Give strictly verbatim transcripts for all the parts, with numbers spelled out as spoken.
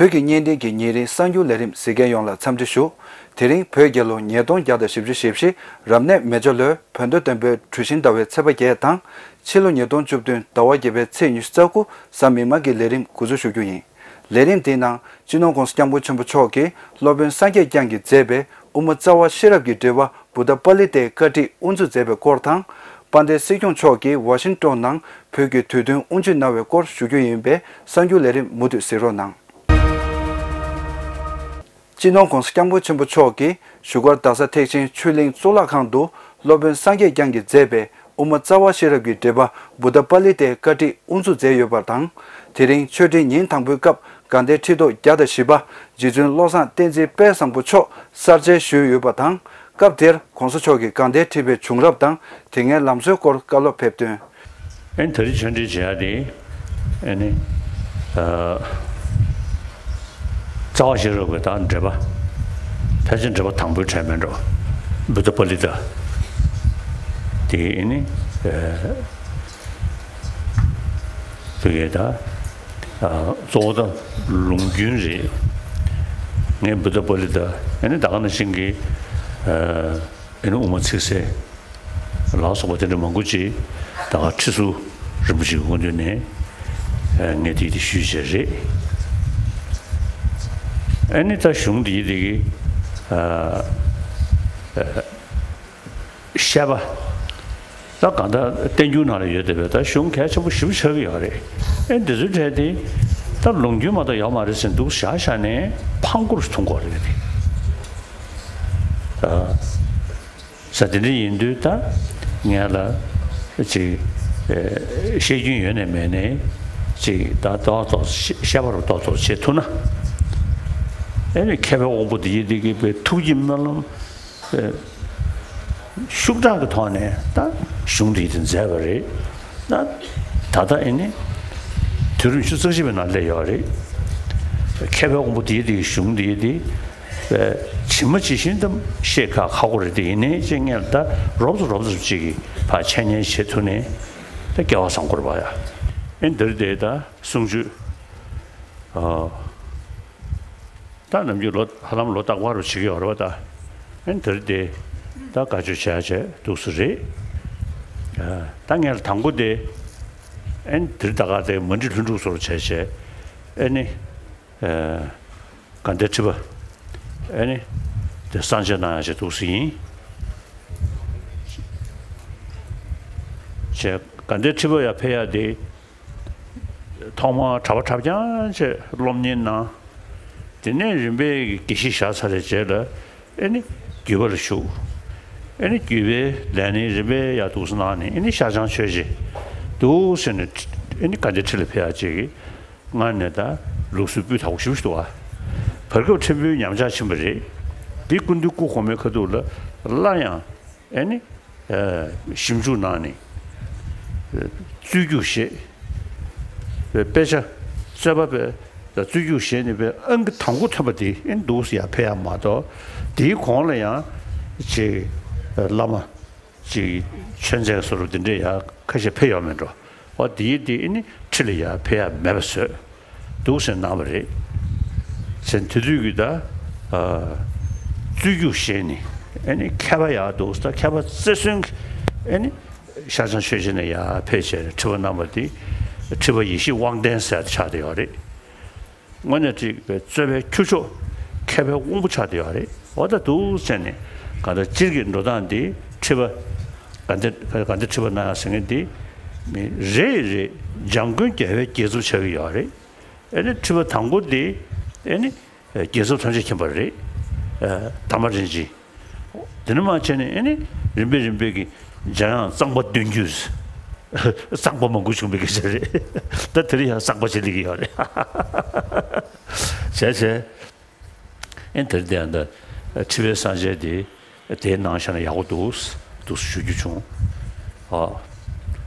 བོད་ཀྱི་བརྙན་འཕྲིན་གྱི་ཉིན་རེའི་གསར་འགྱུར་ལས་རིམ་གཟིགས་མཁན་ཡོངས་ལ་འཚམས་འདྲི་ཞུ། དེ་རིང་བོད་རྒྱལ་ལོ་ཉིས་སྟོང་བརྒྱ་དང་བཞི་བཅུ་ཞེ་བཞི་རབ་གནས་མེ་བྱ་ལོའི་བོད་ཟླ་བདུན་པའི་གྲུ་བཞིན་ཟླ་བའི་ཚེས་པ་བརྒྱད་དང་། ཕྱི་ལོ་ཉིས་སྟོང་བཅུ་བདུན་ཟླ་བ་བརྒྱད་པའི་ཚེས་ཉི་ཤུ་རྩ་དགུ་གཟའ་མིག་དམར་གྱི་ལས་རིམ་འགོ་འཛུགས་ཞུ་རྒྱུ་ཡིན། ལས་རིམ་དེའི་ནང་སྤྱི་ནོར་༸གོང་ས་༸སྐྱབས་མགོན་ཆེན་པོ་མཆོག་གིས་སློབ་དཔོན་སངས་རྒྱས་བསྐྱངས་ཀྱིས་མཛད་པའི་དབུ་མ་རྩ་བ་ཤེས་རབ་ཀྱི་འགྲེལ་པ་བུདྡྷ་པཱ་ལི་ཏའི་བཀའ་ཁྲིད་དབུ་འཛུགས་མཛད་པའི་སྐོར་དང་། དཔལ་ལྡན་སྲིད་སྐྱོང་མཆོག་གིས་ཝ་ཤིང་ཏོན་ནང་བོད་ཀྱི་དུས་སྟོན་དབུ་འབྱེད་གནང་བའི་སྐོར་ཞུ་རྒྱུ་ཡིན་པས། གསར་འགྱུར་ལས་རིམ་མུ་མཐུད་གཟིགས་རོགས་གནང་། སྤྱི་ནོར་༸གོང་ས་༸སྐྱབས་མགོན་ཆེན་པོ་མཆོག་གིས་བཞུགས་སྒར་རྡ་ས་ཐེག་ཆེན་ཆོས་གླིང་གཙུག་ལག་ཁང་དུ་སློབ་དཔོན་སངས་རྒྱས་བསྐྱངས་ཀྱིས་མཛད་པའི་དབུ་མ་རྩ་བ་ཤེས་རབ་ཀྱི་འགྲེལ་པ་བུདྡྷ་པཱ་ལི་ཏའི་བཀའ་ཁྲིད་དབུ་འཛུགས་མཛད་ཡོད་པ་དང་། དེ་རིང་ཆོས་འབྲེལ་ཉིན་དང་པོའི་སྐབས་དགའ་ལྡན་ཁྲི་ཐོག་བརྒྱ་དང་བཞི་པ་རྗེ་བཙུན་བློ་བཟང་བསྟན་འཛིན་དཔལ་བཟང་པོ་མཆོག་གསར་མཇལ་ཞུས་ཡོད་པ་དང་། སྐབས་དེར་༸གོང་ས་མཆོག་གིས་དགའ་ལྡན་ཁྲི་པའི་བྱུང་རབས་དང་དེ་སྔའི་ལམ་སྲོལ་སྐོར་བཀའ་སློབ་ཕེབས་དོན། ཨེ་ནི་ད་རེས་ཆོས་འབྲེལ་བྱེད་ཡ་དེ། ཨེ་ནི། ཨ། རྩ་བ་ཤེས་རབ་ཀྱི་ད་འགྲེལ་པ། ཕལ་ཆེར་འགྲེལ་པ་དང་པོའི་གྲས་མིན་འགྲོ། བུདྡྷ་པཱ་ལི་ཏ། དེ་ཨེ་ནི། ཨ། དེ་གའི་ད། ཨ། གཙོ་བོ་ད་ལུང་རྒྱུན་རེད། ངས་བུདྡྷ་པཱ་ལི་ཏ། ཨེ་ནི་ད་ག་ནང་བཞིན་གྱི། ཨ། ཨེ་ནི་དབུ་མ་ཚིག་གསལ་ལ་སོགས་པ་དེ་འདྲ་མང་པོ་ཅིག་ད་ག་ཁྲི་ཟུར་རིན་པོ་ཆེའི་སྐུ་མདུན་ནས་ངས་དེ་དེ་ཞུས་བྱས་རེད། ཨེ་ནི་ད་གཞུང་འདིའི་དེ་གི་ཨ། ཨ། བཤད་པ། ད་གང་ལྟར་བསྟན་འགྱུར་ནང་ལ་ཡོད་བསྡད་པའི་ད་གཞུང་གལ་ཆེན་པོ་ཞེ་པོ་ཆགས་ཀྱི་ཡོད་རེད། ཨེ་འདི་ཚོའི་གྲས་དེ་ད་ལུང་རྒྱུན་མ་གཏོགས་ཡོད་མ་རེད་ཟེར་འདུག་བཞག་བཞག་ནས་ཕངས་སྐོར་ཐུང་དགོས་རེད་དེ། ཨ། ས་དེ་འདྲ་ཡིན་དུས་ད་ངས་ལ་ཅིག་ཨེ་བཤད་རྒྱུན་ཡོད་ནས་མེད་ནས་ཅིག་ད་ཏོག་ཏོག་བཤད་པ་རུ་ཏོག་ཏོག་བྱེད་ཐུབ་ན། ཨེ་ནི་མཁས་པའི་དབང་པོ་དེ་ཡི་དེ་གི་པའི་ཐུགས་ཀྱི་སྨོན་ལམ་ཨེ་ཤུགས་དྲག་གི་ཐོག་ནས་ད་གཞུང་དེ་དེ་མཛད་པ་རེད། ད་ད་ལྟ་ཨེ་ནི་དུས་རིམ་ཆུ་ཚོད་བཞི་པའི་ནང་སླེབས་ཡོད་རེད། མཁས་པའི་དབང་པོ་དེ་ཡི་དེ་གི་གཞུང་དེ་ཡི་དེ། ཇི་མ་ཇི་བཞིན་དུ་བཤད་ཁག་ཁག་པོ་རེད་དེ། ཡིན་ནའི་ཅིག་ངས་ད་རོབ་ཙམ་རོབ་ཙམ་ཅིག་གིས་ཕར་འཆད་ཉན་བྱེད་ཐུབ་ནས་ད་སྐལ་བ་བཟང་པོ་རེད་པ་ཡ། ཨེ་འདིར་དེ་ད་གསུང་ཆོས། ཨ། ད་ནམ་རྒྱུན་ལོ་ཧ་ལམ་ལོ་རྟག་པར་རུ་བྱེད་ཀྱི་ཡོད་རེད་པ་ད། ཨེ་འདིར་དེ་ད་བཀའ་ཆོས་བྱས་བྱས་འདུག་སེ་རེད། ཨ། ད་ངས་དང་པོ་དེ་ཨེ་འདིར་ད་ག་དེ་མ་འགྲིག་ལྷུན་གྲུབ་སོར་བྱས་བྱས་ཨེ་ནི། ཨ། དགའ་ལྡན་ཁྲི་པ། ཨེ་ནི། དེ་གསར་མཇལ་གནང་ཡག་ཅིག་འདུག་སེ་ཡིན། བྱས་དགའ་ལྡན་ཁྲི་པ་ཡར་ཕེབས་ཡག་དེ། ཐོག་མར་གྲྭ་པ་གྲྭ་རྐྱང་བྱས་སློབ་གཉེར་གནང་། དེ་ནས་རིམ་པས་དགེ་བཤེས་བཞག་ཚར་བའི་རྗེས་ལ་ཨེ་ནི་བརྒྱུད་པ་ལ་ཞུགས། ཨེ་ནི་བརྒྱུད་པའི་ལས་སྣེ་རིམ་པས་ཡར་འདུག་སེ་གནང་ནས་ཨེ་ནི་ཤར་བྱང་ཆོས་རྗེ་འདུག་སེ་ནས་ཨེ་ནི་དགའ་ལྡན་ཁྲི་ལ་ཕེབས་ཡག་ཅིག་གི་སྔར་ནས་ད་ལུགས་སྲོལ་སྤུས་དག་པོ་ཞེ་པོ་ཞིག་འདུག་ཨ། བར་སྐབས་ཕྲན་བུ་ཉམས་ཆག་ཕྱིན་པ་རེད། འདི་སྐུ་མདུན་སྐུ་གོང་མའི་ཁ་ཐུག་ལ་སླར་ཡང་ཨེ་ནི་ཨ་ཞིབ་འཇུག་གནང་ནས་རྩོད་རྒྱུགས་བཞེས། དཔེ་ཆ་རྩོད་པ་པའི་རྩོད་རྒྱུགས་བཞེས་ནས་པའི་ཨང་ཀི་དང་པོ་ཐོན་པ་དེ་ཨེ་འདུག་སེ་ཡར་ཕེབས་ཡག་མ་གཏོགས་དེའི་གོང་ལ་ཡང་ཅིག་བླ་མ། ཅིག་ཆོས་མཛད་སོགས་དེ་འདྲས་ཡང་ཁ་ཤས་ཕེབས་ཡོད་མེད་འགྲོ། འོ་དེའི་དེ་ཨེ་ནི་ཁྲི་ལ་ཡང་ཕེབས་ཡག་མེད་པ་བཟོས་འདུག་ཟེར་གནང་བ་རེད། ཟེར་དེ་དུས་ཀྱི་ད་ཨ་རྩོད་རྒྱུགས་བཞེས་ནས་ཨེ་ནི་མཁས་པ་ཡག་འདུག་ད་མཁས་པ་རྩེར་སོན་གྱི་ཨེ་ནི་ཤར་བྱང་ཆོས་རྗེ་ནས་ཡར་ཕེབས་བྱས་ཁྲི་པ་གནང་བ་དེ་ཁྲི་པ་ཡེ་ཤེས་དབང་ལྡན་ཟེར་ཆགས་བསྡད་ཡོད་རེད། དངོས་གནས་ཅིག་རྩོད་པའི་ཁྱུ་མཆོག་མཁས་པའི་དབང་པོ་ཆགས་བསྡད་ཡོད་རེད། འོ་ད་འདུག་ཟེར་ནས་གང་ལྟར་སྤྱིར་གྱི་འགྲོ་སྟངས་འདི་ཁྲི་པ་དགའ་ལྡན་དགའ་ལྡན་ཁྲི་པ་གནང་ཡག་ཟེར་མཁན་འདི་མི་རེ་རེ་འཇམ་མགོན་རྒྱལ་བའི་རྒྱལ་ཚབ་ཆགས་ཀྱི་ཡོད་རེད། ཨེ་ནི་ཁྲི་པ་དང་པོ་འདི་ཨེ་ནི་རྒྱལ་ཚབ་ཐམས་ཅད་མཁྱེན་པ་རེད། ཨ། དར་མ་རིན་ཆེན། དེ་ནས་མར་བྱས་ནས་ཨེ་ནི་རིམ་པས་རིམ་པས་ཀྱི་འཇམ་དབྱངས་གཙང་པ་བདུན་བརྒྱུད། གཙང་པ་མང་པོ་བྱུང་བའི་སྐད་ཆ་རེད། ད་དེ་རིང་ཡང་གཙང་པ་ཅིག་སླེབས་ཀྱི་ཡོད་རེད། བྱས་བྱས། ཨེ་དེར་བལྟས་ན་ད་ཁྲི་པའི་གསར་མཇལ་དེ་དེའི་ནང་བཞག་ན་ཡག་པོ་འདུག་འདུག་ཞུ་རྒྱུ་བྱུང་། ཨ།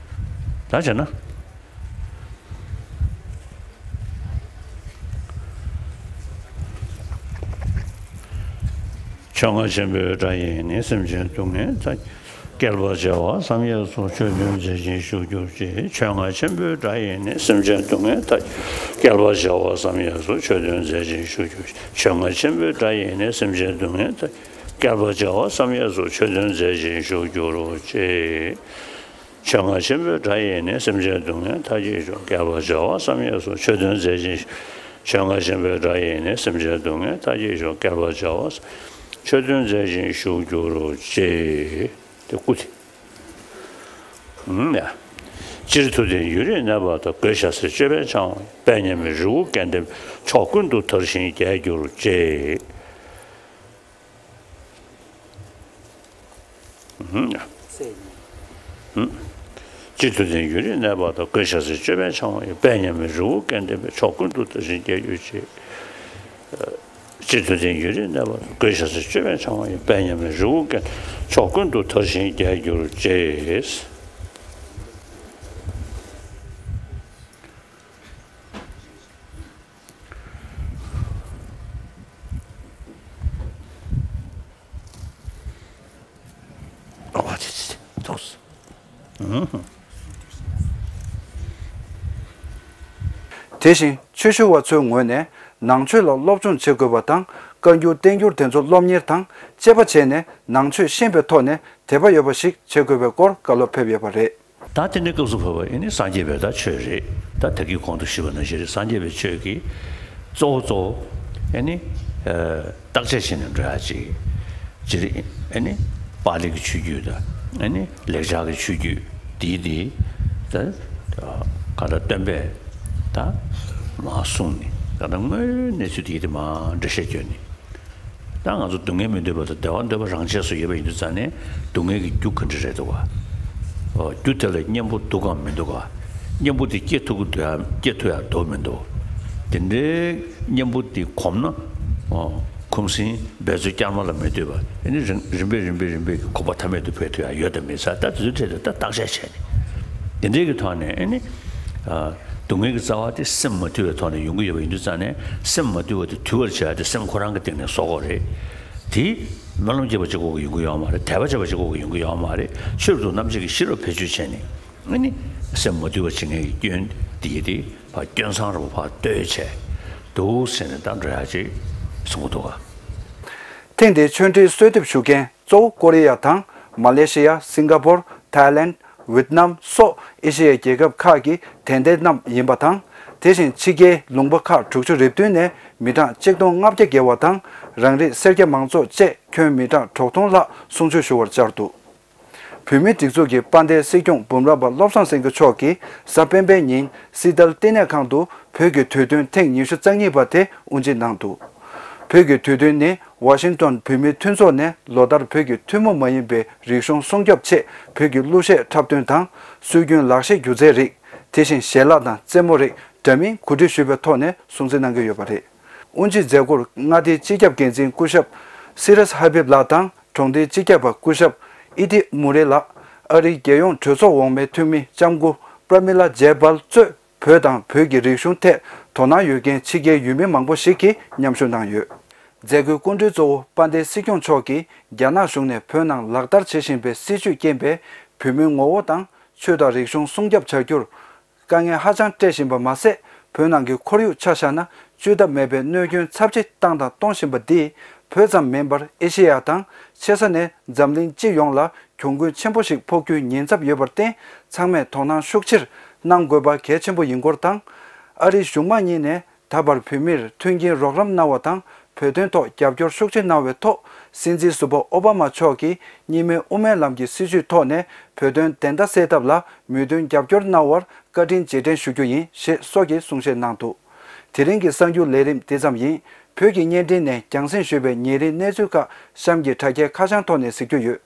ད་བྱས་ན། ཆོས་རྔ་ཆེན་པོའི་སྒྲ་ཡིས་ནི། སེམས་ཅན་སྡུག་བསྔལ་མཚོན། བསྐལ་པ་བྱེ་བ་བསམ་ཡས་སུ། ཆོས་སྟོན་མཛད་ཅིང་བཞུགས་གྱུར་ཅིག། ཆོས་རྔ་ཆེན་པོའི་སྒྲ་ཡིས་ནི། སེམས་ཅན་སྡུག་བསྔལ་མཐའ། བསྐལ་པ་བྱེ་བ་བསམ་ཡས་སུ། ཆོས་སྟོན་མཛད་ཅིང་བཞུགས་གྱུར་ཅིག། ཆོས་རྔ་ཆེན་པོའི་སྒྲ་ཡིས་ནི། སེམས་ཅན་སྡུག་བསྔལ་མཐའ། བསྐལ་པ་བྱེ་བ་བསམ་ཡས་སུ། ཆོས་སྟོན་མཛད་ཅིང་བཞུགས་གྱུར་ཅིག། ཆོས་རྔ་ཆེན་པོའི་སྒྲ་ཡིས་ནི། སེམས་ཅན་སྡུག་བསྔལ་མཐའ་ཡས་ཤོག། བསྐལ་པ་བྱེ་བ་བསམ་ཡས་སུ། ཆོས་སྟོན་མཛད་ཅིང་། ཆོས་རྔ་ཆེན་པོའི་སྒྲ་ཡིས་ནི། སེམས་ཅན་སྡུག་བསྔལ་མཐའ་ཡས་ཤོག། བསྐལ་པ་བྱེ་བ། ཆོས་སྟོན་མཛད་ཅིང་བཞུགས་གྱུར་ཅིག། དེ་སྐུ་དེ། ཧུམ་ཡ། སྤྱིར་མཐུ་ལྡན་ཡུན་རིང་གནས་པ་དང་། གོས་ཞྭ་སེར་ཅོད་པན་འཕྱང་བ་ཡི། དཔལ་མཉམ་མེད་རི་བོ་དགེ་ལྡན་པའི། ཕྱོགས་ཀུན་ཏུ་དར་ཞིང་རྒྱས་གྱུར་ཅིག། ཧུམ་ཡ། ཧུམ། སྤྱིར་མཐུ་ལྡན་ཡུན་རིང་གནས་པ་དང་། གོས་ཞྭ་སེར་ཅོད་པན་འཕྱང་བ་ཡི། དཔལ་མཉམ་མེད་རི་བོ་དགེ་ལྡན་པའི། ཕྱོགས་ཀུན་ཏུ་དར་ཞིང་རྒྱས་གྱུར་ཅིག། སྤྱིར་མཐུ་ལྡན་ཡུན་རིང་གནས་པ་དང་། གོས་ཞྭ་སེར་ཅོད་པན་འཕྱང་བ་ཡི། དཔལ་མཉམ་མེད་རི་བོ་དགེ། ཕྱོགས་ཀུན་ཏུ་དར་ཞིང་རྒྱས་གྱུར་ཅིག། ཨ་ཙི་ཙི་ཙི། ཐུགས། དེ་བཞིན་ཆོས་ཞུ་བ་ཚོའི་ངོས་ནས་ནང་ཆོས་ལ་སློབ་སྦྱོང་བྱེད་དགོས་པ་དང་། བཀའ་འགྱུར་བསྟན་འགྱུར་དེ་ཚོ་སློབ་གཉེར་དང་དཔྱད་པ་བྱས་ནས་ནང་ཆོས་ཤེས་པའི་ཐོག་ནས་དད་པ་ཡོད་པ་ཞིག་བྱེད་དགོས་པའི་སྐོར་བཀའ་སློབ་ཕེབས་ཡོད་པ་རེད། ད་དེ་ནས་སྐབས་སུ་བབ་པ་ཨེ་ནི་སངས་རྒྱས་པའི་ད་ཆོས་རེད། ད་ད་གིན་གོང་དུ་ཞུས་པ་ནང་བཞིན་རེད། སངས་རྒྱས་པའི་ཆོས་ཀྱི་གཙོ་བོ་གཙོ་བོ་ཨེ་ནི་ཨ་བརྟག་དཔྱད་བྱས་ནས་འགྲོ་ཡ་ཅིག་ཅི་རེད། ཨེ་ནི་པཱ་ལི་གི་ཆོས་བརྒྱུད་དང་ཨེ་ནི་ལེགས་སྦྱར་གྱི་ཆོས་བརྒྱུད་འདིའི་འདི་ད་ག་ད་སྟོན་པས་ད་མར་གསུངས་ནས་ག་ད་དངོས་གནས་ཚུལ་འདིའི་འདི་མར་འགྲེལ་བཤད་བརྒྱབ་ནས། ད་ང་ཚོ་སྡུག་བསྔལ་མི་འདོད་པ་དང་བདེ་བ་འདོད་པ་རང་ཆས་སུ་ཡོད་པ་ཡིན་དུས་ཙང་ནས་སྡུག་བསྔལ་གྱི་རྒྱུ་ག་འདྲ་རེད་འདུག་ག། ཨོ། རྒྱུ་དེ་ལ་གཉེན་པོ་འདུག་གམ་མི་འདུག་ག། གཉེན་པོ་དེ་སྐྱེ་ཐུབ་ཀྱི་འདུག་ཡ། སྐྱེ་ཐུབ་ཡ་འདུག་མི་འདུག། དེ་འདྲའི་གཉེན་པོ་དེ་གོམས་ན། ཨོ། ཁུམ་སེང་འབད་རྩོལ་བསྐྱར་མ་ལ་མི་ལྟོས་པ། ཨེ་ནི་རིམ་རིམ་པས་རིམ་པས་རིམ་པས་ཀྱི་གོམས་པ་མཐའ་མེད་དུ་འཕེལ་ཐུབ་ཡ་ཡོད་དམ་མེད་ས། ད་དེ་ཚོའི་གྲས་དེ་ད་བརྟག་དཔྱད་བྱས་ནས། དེ་འདྲའི་གི་ཐོག་ནས་ཨེ་ནི། ཨ། སྡུག་བསྔལ་གྱི་རྩ་བ་དེ་སེམས་མ་དུལ་བའི་ཐོག་ནས་ཡོང་གི་ཡོད་པ་ཡིན་དུས་ཙང་ནས་སེམས་མ་དུལ་བ་དེ་དུལ་བར་བྱ་ཡ་དེ་སེམས་ཁོ་རང་གི་སྟེང་ནས་བཟོ་དགོས་རེད། དེ་སྨོན་ལམ་བརྒྱབ་པ་གཅིག་པོ་གིས་ཡོང་གི་ཡོད་མ་རེད། དད་པ་བྱས་པ་གཅིག་པོ་གིས་ཡོང་གི་ཡོད་མ་རེད། ཆོས་རབ་ཏུ་རྣམ་འབྱེད་ཀྱི་ཤེས་རབ་བེད་སྤྱོད་བྱས་ནས་ཨ་ནི་སེམས་མ་དུལ་བ་བྱེད་མཁན་གྱི་སྐྱོན་དེ་དེ་ཕར་སྐྱོན་མཚང་ར་བ་ཕར་བཏོད་བྱས་འདུག་ཟེར་ནས་ད་འགྲོ་ཡ་ཅིག་གསུང་གི་འདུག་ག། ཐེངས་འདིའི་ཆོས་འབྲེལ་གསོལ་འདེབས་ཞུ་མཁན་གཙོ་བོ་ཀོ་རི་ཡ་དང་མ་ལེ་ཤི་ཡ། སིང་ག་པོར། ཐའི་ལེནཌ། ཝེད་ནམ་སོགས་ཨེ་ཤེ་ཡའི་རྒྱལ་ཁབ་ཁག་གི་དད་ལྡན་རྣམས་ཡིན་པ་དང་། དེ་བཞིན་ཕྱི་རྒྱལ་ལུང་པ་ཁག་དྲུག་ཅུ་རེ་བདུན་ནས་མི་གྲངས་གཅིག་སྟོང་ལྔ་བརྒྱ་བརྒལ་བ་དང་། རང་རིགས་སེར་སྐྱ་མང་ཚོགས་བཅས་ཁྱོན་མི་གྲངས་དྲུག་སྟོང་ལྷག་གསུང་ཆོས་ཞུ་བར་བཅར་འདུག། བོད་མིའི་སྒྲིག་འཛུགས་ཀྱི་དཔལ་ལྡན་སྲིད་སྐྱོང་འབུམ་རམས་པ་བློ་བཟང་སེང་གེ་མཆོག་གིས་གཟའ་སྤེན་པའི་ཉིན་སི་ཏཱལ་བསྟི་གནས་ཁང་དུ་བོད་ཀྱི་དུས་སྟོན་ཐེངས་ཉི་ཤུ་རྩ་གཉིས་པ་དེ་དབུ་འབྱེད་གནང་འདུག། བོད་ཀྱི་དུས་སྟོན་ནི་ཝ་ཤིང་ཏོན་བོད་མིའི་མཐུན་ཚོགས་ནས་ལོ་ལྟར་བོད་ཀྱི་ཐུན་མོང་མ་ཡིན་པའི་རིག་གཞུང་སྲུང་སྐྱོབ་ཆེད་བོད་ཀྱི་གླུ་གཞས་འཁྲབ་སྟོན་དང་སྲོལ་རྒྱུན་ལག་ཤེས་སྒྱུ་རྩལ་རིགས། དེ་བཞིན་ཞལ་ལག་དང་རྩེད་མོ་རིགས་འདྲ་མིན་གོ་སྒྲིག་ཞུས་པའི་ཐོག་ནས་སྲུང་བརྩི་གནང་གི་ཡོད་པ་རེད། དབུ་འབྱེད་མཛད་སྒོར་མངའ་སྡེའི་སྤྱི་ཁྱབ་འགན་འཛིན་སྐུ་ཞབས་སི་རེས་ཧ་བིབ་ལགས་དང་། གྲོང་སྡེའི་སྤྱི་ཁྱབ་པ་སྐུ་ཞབས་ཨི་ཐི་མུ་རེ་ལགས། ཨ་རིའི་རྒྱལ་ཡོངས་གྲོས་ཚོགས་འོག་མའི་འཐུས་མི་ལྕམ་སྐུ་པྲ་མི་ལ་ཇེ་པཱལ་གཙོས་བོད་དང་བོད་ཀྱི་རིག་གཞུང་ཐད་དོ་སྣང་ཡོད་མཁན་ཕྱི་རྒྱལ་ཡུལ་མི་མང་པོ་ཞིག་གིས་མཉམ་ཞུགས་གནང་ཡོད། མཛད་སྒོའི་སྐུ་མགྲོན་གཙོ་བོ་དཔལ་ལྡན་སྲིད་སྐྱོང་མཆོག་གིས་རྒྱ་ནག་གཞུང་ནས་བོད་ནང་ལག་བསྟར་བྱེད་བཞིན་པའི་སྲིད་བྱུས་རྐྱེན་པས་བོད་མིའི་ངོ་བོ་དང་ཆོས་དང་རིག་གཞུང་སྲུང་སྐྱོབ་བྱ་རྒྱུར་དཀའ་ངལ་ཧ་ཅང་འཕྲད་བཞིན་པ་མ་ཟད། བོད་ནང་གི་ཁོར་ཡུག་ཆ་བཞག་ན་བཅོས་ཐབས་མེད་པའི་གནོད་སྐྱོན་ཚབས་ཆེ་བཏང་དང་གཏོང་བཞིན་པ་འདིས་བོད་ཙམ་མིན་པར་ཨེ་ཤེ་ཡ་དང་ཆེ་ས་ནས་འཛམ་གླིང་སྤྱི་ཡོངས་ལ་གྱོང་གུན་ཆེན་པོ་ཞིག་ཕོག་རྒྱུའི་ཉེན་ཚབས་ཡོད་པར་བརྟེན། ཚང་མས་དོ་སྣང་ཤུགས་ཆེར་གནང་དགོས་པ་གལ་ཆེན་པོ་ཡིན་སྐོར་དང་། ཨ་རིའི་གཞུང་མང་གཉིས་ནས་ད་བར་བོད་མིར་མཐུན་རྐྱེན་རོགས་རམ་གནང་བ་དང་། བོད་དོན་ཐོག་རྒྱབ་སྐྱོར་ཤུགས་ཆེ་གནང་བའི་ཐོག་སྲིད་འཛིན་ཟུར་པ་ཨོ་བྷ་མ་མཆོག་གིས་གཉིས་སྨན་དབུ་མའི་ལམ་གྱི་སྲིད་བྱུས་ཐོག་ནས་བོད་དོན་བདེན་མཐའ་གསལ་ཐབས་ལ་མོས་མཐུན་རྒྱབ་སྐྱོར་གནང་བར་བཀའ་དྲིན་རྗེས་དྲན་ཞུ་རྒྱུ་ཡིན་ཞེས་སོགས་ཀྱི་གསུང་བཤད་གནང་འདུག། དེ་རིང་གི་གསར་འགྱུར་ལས་རིམ་འདི་ཙམ་ཡིན། བོད་ཀྱི་བརྙན་འཕྲིན་ནས་རྒྱང་སྲིང་ཞུས་པའི་ཉིན་རེའི་གནས་ཚུལ་ཁག་གཤམ་གྱི་དྲ་རྒྱའི་ཁ་བྱང་ཐོག་ནས་གཟིགས་རྒྱུ་ཡོད།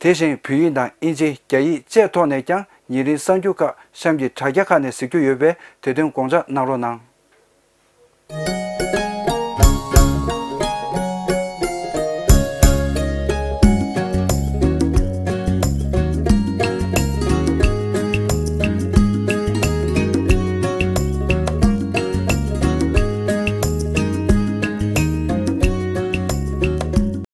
དེ་བཞིན་བོད་ཡིག་དང་དབྱིན་ཇི། རྒྱ་ཡིག་བཅས་ཐོག་ནས་ཀྱང་ཉིན་རེའི་གསར་འགྱུར་ཁག་གཤམ་གྱི་དྲ་རྒྱ་ཁག་ནས་གཟིགས་རྒྱུ་ཡོད་པས་དེ་དོན་དགོངས་འཇགས་གནང་རོགས་གནང་།